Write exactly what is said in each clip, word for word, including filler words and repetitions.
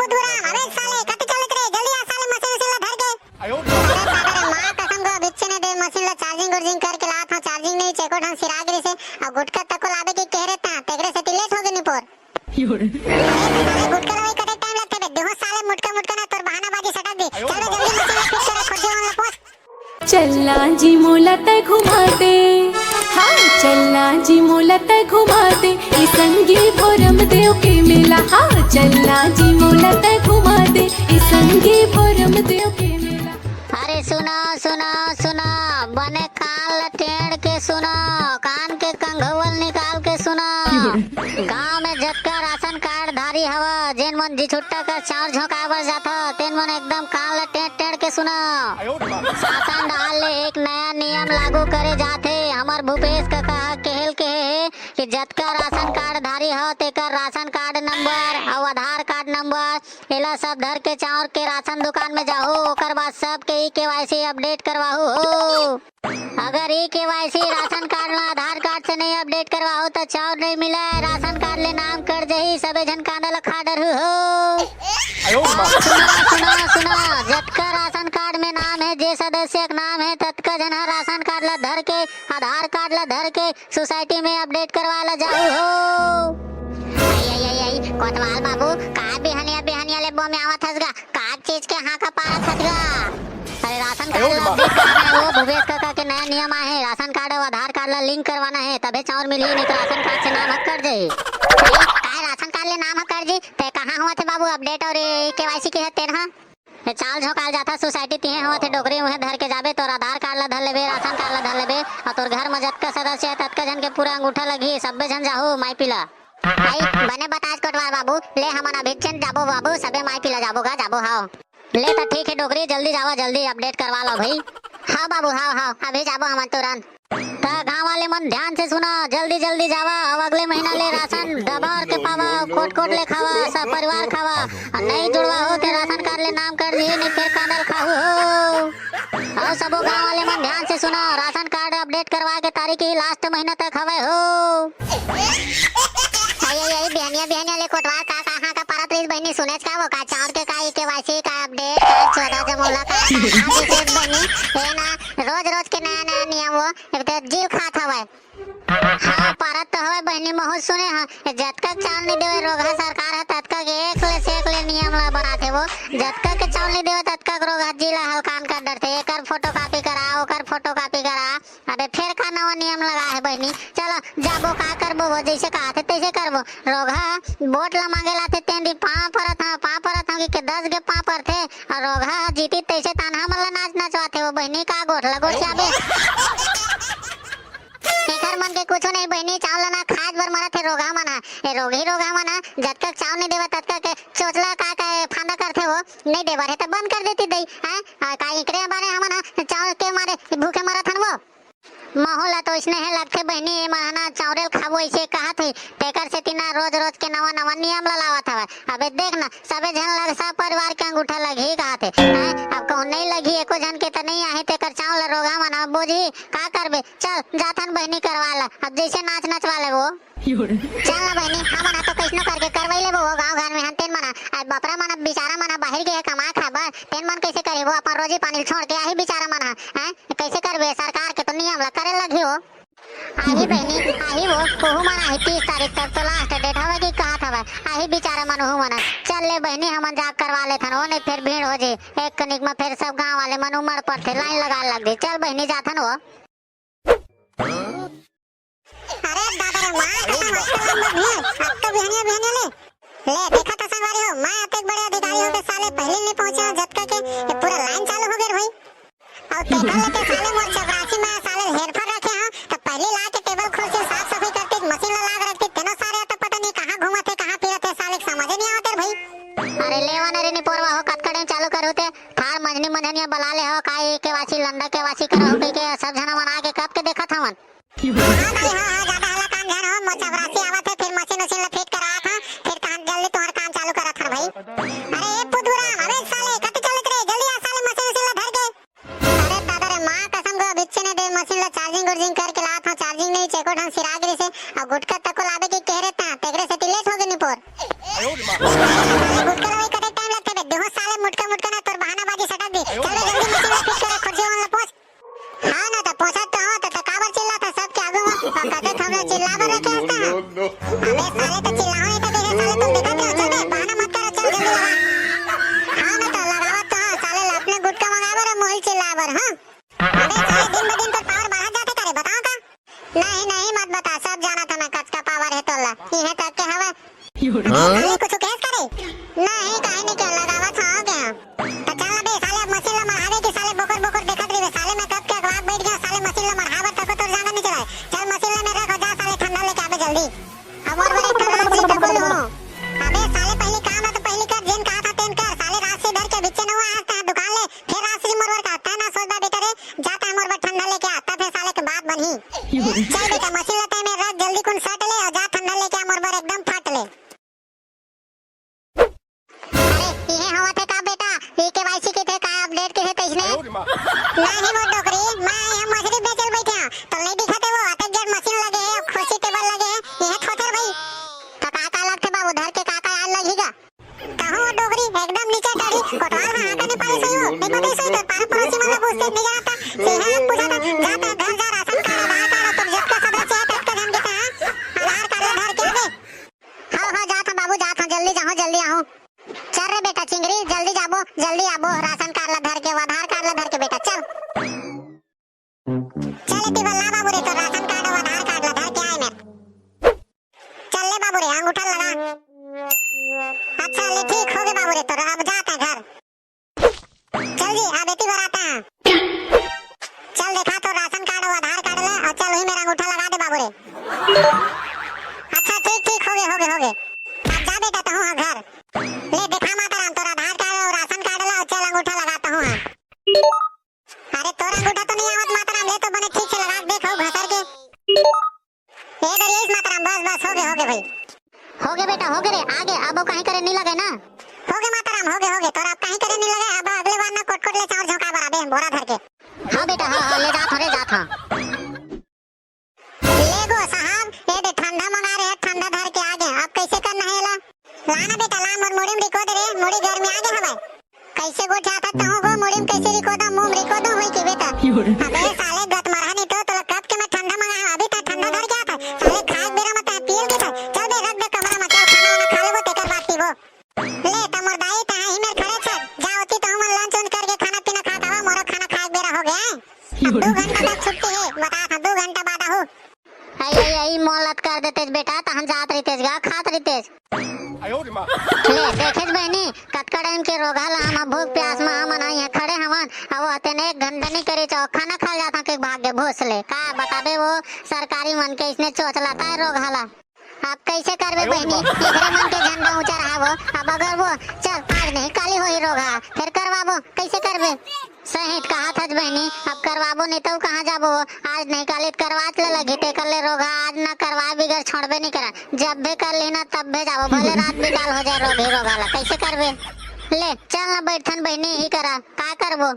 पुदुरा, अबे साले, कति चलत रे? जल्दी आ साले, मशीन उशीन ला धर के। अरे दादा रे, माँ कसम को, अभी इच्छे ने दे मशीन ला चार्जिंग उर्जिंग करके लात हूँ, चार्जिंग नहीं, चेको ढंग सिरा गिरी से, और गुटका तको लाबे की कह रहे था, तेगरे से लेट हो गए निपोर। अरे तो साले गुटका ला वही कटे टाइम लगते बे, देखो साले मुटका मुटका ना तोर बहानाबाजी सटक दी। चल बे जल्दी मशीन ला फिट कर, खुर्सी वहाँ ला पोंछ। चलना जी मोला तै घुमा दे, हाँ चलना जी मोला तै घुमा दे, ई संगी भोरम देव के मेला, हाँ चलना जी मोला तै घुमा दे, ई संगी भोरम देव के मेला। अरे सुनो सुनो सुनो, बने कान ल टेढ़ के सुनो, कान के कंघोवल निकाल के सुनो। गांव में जतका राशन कार्ड धारी हव, जेन मन जी छुट्टा कर चाउर झोंकाए बर जाथव, तेन मन एकदम कान ल टेढ़ टेढ़ के सुनो। शासन डाल ले एक नया नियम लागू करे जाथे। हमर भूपेश कका ह केहेल केहे हे कि जतका राशन कार्ड धारी हव, तेकर राशन कार्ड नंबर अउ आधार कार्ड नंबर, एला सब धर के चाउर के राशन दुकान में जाहू, ओकर बाद सबके ई केवाईसी अपडेट करवाहू हो। अगर ई केवाईसी राशन कार्ड में आधार कार्ड से नहीं अपडेट करवाहू, त चाउर नहीं मिले, राशन कार्ड ले नाम कट जही, सबे झन कांदा ल खा डरहू हो। सुनो सुनो सुनो, जतका राशन कार्ड में नाम है, जे सदस्य के नाम है, ततका झन ह राशन कार्ड ला धर के, आधार कार्ड ला धर के सोसाइटी में अपडेट करवा ला जाहू हो। आई आई आई आई, कोतवाल बाबू, का बिहनिया बिहनिया ले बम आवत हस गा? का चीज के हाँका पारत हस गा? अरे राशन कार्ड ला अपडेट करना है वो, भूपेश काका के नया नियम आए है, राशन कार्ड और आधार कार्ड ला लिंक करवाना है, तभे चाउर मिलही, नहीं तो राशन कार्ड से नाम ह कट जाही। अरे काय राशन कार्ड ले नाम ह कट जी? ते कहाँ हुआ थे बाबू अपडेट और केवाईसी के है तेन ह? ए चाल झोंकाल जाथा सोसाइटी तिहे होवत हे डोकरी, उहे धर के जाबे, तोर आधार कार्ड ला धर लेबे, राशन कार्ड ला धर लेबे, अउ तोर घर म जतका सदस्य हे ततका झन के पूरा अंगूठा लगही, सब्बे झन जाहू माई पीला। भाई बने बतास कोटवार बाबू, ले हमन अभी चंद जाबो बाबू, सबे माई पीला जाबो गा, जाबो हाव। ले त ठीक हे डोकरी, जल्दी जावा, जल्दी अपडेट करवा लो भाई। हाँ बाबू, हाँ हाँ, अभी जाबो हमन तुरंत। त गांव वाले मन ध्यान से सुना, जल्दी जल्दी जावा, अब अगले महीना ले राशन दबार के पावा, खोट खोट ले खावा, सब परिवार खावा, अउ नहीं जुड़वा हो ते राशन कार्ड ले नाम कट जी, नहीं फिर कांदल खाहू हो। अउ सबो गांव वाले मन ध्यान से सुना, राशन कार्ड अपडेट करवा के तारीख ही लास्ट महीना तक हवे हो। आई आई आई, बिहनिया बिहनिया ले कोटवार का कहाँ का परत रहीस बहिनी, सुनेच का वो का चाउर के का ई केवाईसी का अपडेट का चौदह जमोला का, का, का विशेष बहिनी, ए ना रोज रोज के नया नया नियम वो, एक तो जीव खात हवय। हाँ, परत तो हवय बहिनी, महू सुने हंव। जतका के चाउर नइ देवय रोगहा सरकार ह, ततका के एक ले से एक ले नियम ला बनाथे वो। जतका के चाउर नइ देवय, ततका के रोगहा जी ला हलकान कर डरथे। एकर फोटोकॉपी करा, ओकर फोटोकॉपी करा। अबे फेर का नवा नियम लगा हे बहिनी? चलो, जाबो का करबो वो, जइसे कहाथे तइसे करबो। रोगहा वोट ला मांगे लाथे, तेन दिन पाँव परत हंव, पाँव परत हंव कि के दस गे पाँव परथे। अउ रोगहा ह जीती तइसे तान हमन ला नाच नचवाथे वो बहिनी, का गोठ ला गोठियाबे। एखर मन के कुछो नहीं बहिनी, चाउर ल ना खाए बर मरत हे रोगहा मन ह। ए रोगही रोगहा मन ह, जतका चाउर नहीं देवय ततका के चोचला का का फांदा करथे वो, नहीं देबर हे त बंद कर देती दई, हैं? आ, का इकरे बारे हमन ह चाउर के मारे भूखे मरत हन वो? महू ला तो इसने हे लगथे बहिनी, ए मन ह ना चाउरे ल खाबो इसे कहत हे, तेकर सेती ना रोज रोज के नवा नवा नियम ला लावत हवय। अबे देख ना, सबे झन ला सब परिवार के अंगूठा लगही कहत हे, हैं? अब कहूँ नहीं लगही, एको झन के त नहीं आहे, तेकर चाउर ला रोगहा मन ह बोझही, का करबे? चल, जाथन बहिनी करवा ला, अब जइसे नाच नचवा लेबो। चल ना बहिनी, हमन ह तो कइसनो करके करवई लेबो वो गाँव घर में हन, तेन मन ह, आज बपरा मन ह, बिचारा मन ह बाहिर गे हे कमाए खाए बर, तेन मन कइसे करही वो अपन रोजी पानी ल छोड़ के आही बिचारा मन ह, हैं? कइसे करबे, सरकार के तो नियम ला करे लगही वो। आही बहिनी, आही वो, ओहू मन आही, तीस तारीख तक तो लास्ट डेट हवय कि कहत हवय, आही बिचारा मन ओहू मन ह। चल ले बहिनी, हमन जाके करवा लेथन वो, नहीं फेर भीड़ हो जाही, एक कनिक म फेर सब गाँव वाले मन उमड़ पड़थे, लाइन लगा लगथे। चल बहिनी, जाथन वो। अरे दादा रे, माँ कसम, अतका लंबा भीड़, अब तो बिहनिया बिहनिया ले। ले, देखा तो संगवारी हो, मैं अतेक बड़े अधिकारी हो के साले पहले नहीं पहुंचे हूँ जतका के, ये पूरा लाइन चालू हो गए भाई। और पेपर लेके साले मोर चपरासी में साले हेरफेर रखे हूँ, तो पहले ला के टेबल कुर्सी साफ सफाई करती, मशीन ला लाग रखती, तेनो सारे तो पता नहीं कहाँ घूमत है, कहाँ फिरत है, साले समझ नहीं आवत है भाई। अरे लेवा न रे निपोरवा हो, कतका टाइम चालू करू ते, थार मंझनी मंझनिया बला ले हो, का ई केवासी लंडा केवासी करो हो, कह के सब जना मन आके कब के देखत हवन। हाँ भाई, हाँ, हाँ, ज्यादा हल्ला काम झन हो, मोर चपरासी आवत हे, फिर मशीन उशीन ला फिट करात हन, फिर तहन जल्दी तुहर काम चालू करत हन भाई। अरे ए पुदुरा, अबे साले, कति चलत रे, जल्दी आ साले, मशीन उशीन ला धर के। अरे दादा रे, माँ कसम को, अभी इच्छे ने दे मशीन ला चार्जिंग उर्जिंग करके लात हूँ, चार्जिंग नहीं, चेको ढंग सिरा गिरी से, और गुटका तको लाबे की कह रहे ता, तेकरे से लेट हो गए निपोर। गुटका ला वही कटे साले कुछ कहेस का रे? नहीं, काहे नहीं क्या लगावत हंव क्या? त चल अबे साले, अब मशीन ला मढ़ाबे कि साले बोकर बोकर देखत रहिबे। साले मैं कब के अगवा के बइठ गेंव, साले मशीन ला मढ़ाबे तको तोर जांगर नहीं चलय। चल मशीन ला मेर रख, जा साले ठंडा लेके आबे जल्दी। अब मोर बर एक ठन राजश्री तको लूं। अबे साले पहिली काम ला तो पहिली कर, जेन कहा था तेन कर। साले राजश्री धर के बिच्चे नइ आय आज तैं दुकान ले, फेर राजश्री मोर बर का? तैं ना सोचबे बेटा रे, जा तैं मोर बर ठंडा लेके आ, तब फेर साले के बात बनही। चल बेटा मशीन ला तैं मेर रख, जल्दी कुन सट ले अउ जा ठंडा लेके आ मोर बर एकदम फट ले। अरे, इहे होवत हे का बेटा? ई केवाईसी के थे का अपडेट के हे तइसने? नहीं मोर डोकरी, मैं इहाँ मछरी बेचल बइठे हंव। तोला नहीं दिखत हे वो, अतेक जड़ मशीन लगे हे, कुर्सी टेबल लगे हे, इहे थोथेर भाई। त का का लगथे बाबू, धर के का का आय लगही गा? कहूँ वो डोकरी, एकदम नीचा चढ़ी, कोटवाल हा, आका नहीं पाले सही हो, नहीं पता ही सही, तो पारा पड़ोसी मन ला पूछते, नहीं जानता, से इहाँ पूछा था, जा तो घर जा, राशन कार्ड, आधार कार्ड, तोर जतका सदस्य हे, ततका झन के कहा, आधार कार्ड ला धर के आबे। हाँ, हाँ, जात हंव बाबू, जात हंव, जल्दी जाहूँ, जल्दी आहूँ। चल रे बेटा चिंगरी, जल्दी जाबो, जल्दी आबो, राशन कार्ड ला धर के, आधार कार्ड ला धर के बेटा, चल। चल एती बल्ला बाबू रे, तोर राशन कार्ड अउ आधार कार्ड ला धर के आय मेर। चल ले बाबू रे, अंगूठा लगा। अच्छा ले, ठीक होगे बाबू रे, तोर अब जात हंव घर। चल जी, अब एती बर आत हंव। चल देखा तोर राशन कार्ड अउ आधार कार्ड ला, अउ चल उही मेर अंगूठा लगा दे बाबू रे। अच्छा ठीक, ठीक, होगे, होगे, होगे। अब जा बेटा तहूँ हा घर। ले देखा माताराम, तोर आधार कार्ड अउ राशन कार्ड ला, अउ चल अंगूठा लगा तहूँ हा। अरे तोर अंगूठा तो नहीं आवत माताराम, ले तो बने ठीक से लगा के देख, हऊ घसर के। ए दरियाईस माताराम, बस, बस, होगे, होगे भाई। होगे बेटा, होगे रे, आगे, अब वो कहीं करे नहीं लगे ना। होगे माताराम, होगे, होगे, तोर अब कहीं करे नहीं लगे, अब अगले बार ना कोट कोट ले चाउर झोंकाय बर आबे, बोरा धर के। हाँ बेटा, हाँ, हाँ, ले जात हंव रे, जात हंव। ले गो साहब, ए दे ठंडा मंगाय रहें, ठंडा धर के आगेंव, अब कइसे करना हे एला? ला ना बेटा, ला, मोर मुड़ी म रिको दे रे, मुड़ी गरमिया गे हवय। कइसे गोठियाथस तहूँ गो, मुड़ी म कइसे रिको दंव, मुँह म रिको दंव होही के बेटा। अबे साले गतमरहा नहीं तो, तोला कब के मैं ठंडा मंगाय हंव, अभी तक ठंडा धर के आथस। साले खाए के बेरा म तैं पी ल गे हस। चल बे, रख दे कमरा म, चल खाना वाना खा लेबो, तेकर बाद पीबो। ले त मोर दाई, तैं इही मेर खड़े हस, जा ओती तहूँ मन लंच उंच करके खाना पीना खा के आवा, मोरो खाना खाए के बेरा होगे हे। अब दू घंटा तक छुट्टी हे, बता था, दू घंटा बाद आहू। अई, अई, अई, मोला त कर देतेस बेटा, तहन जात रहितेस गा, खात रहितेस। ले, देखेस बहिनी, कतका टाइम के रोगहा ला हम भूख प्यास म हमन इहाँ खड़े हवन, अउ वो तेन एक घंटा नहीं करे चाहो, खाना खा जात हंव के भाग गे भोसले। का बताबे वो सरकारी मन के इसने चोचलाथस रोगहा ला। अब कइसे करबे बहिनी, एकरे मन के झंडा ऊंचा रहा वो, अब अगर वो, चल, आज नहीं काली होही रोगहा, फेर करवाबो, कइसे करबे? सही त कहाथस बहिनी, अब करवाबो नहीं त कहाँ जाबो? आज नहीं काली त करवाच ले लगही, तेकर ले रोगहा आज ना करवाए बिगर छोड़बे नहीं करन। जब भी कर ली ना तब भी जाबो, भले रात बिकाल हो जाए रोगही रोगहा ला, कइसे करबे? ले चल ना बइठथन बहिनी, इही करा, का करबो?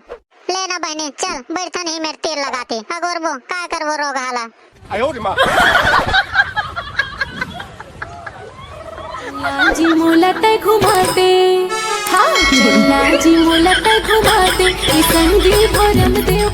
ले ना बहिनी चल बइठथन इही मेर तेल लगाथन, अगोरबो, का करबो रोगहा ला। आयो रे माँ। जी मोला तै घुमा दे, हाँ, चल ना जी मोला तै घुमा दे, ए संगी भरम देव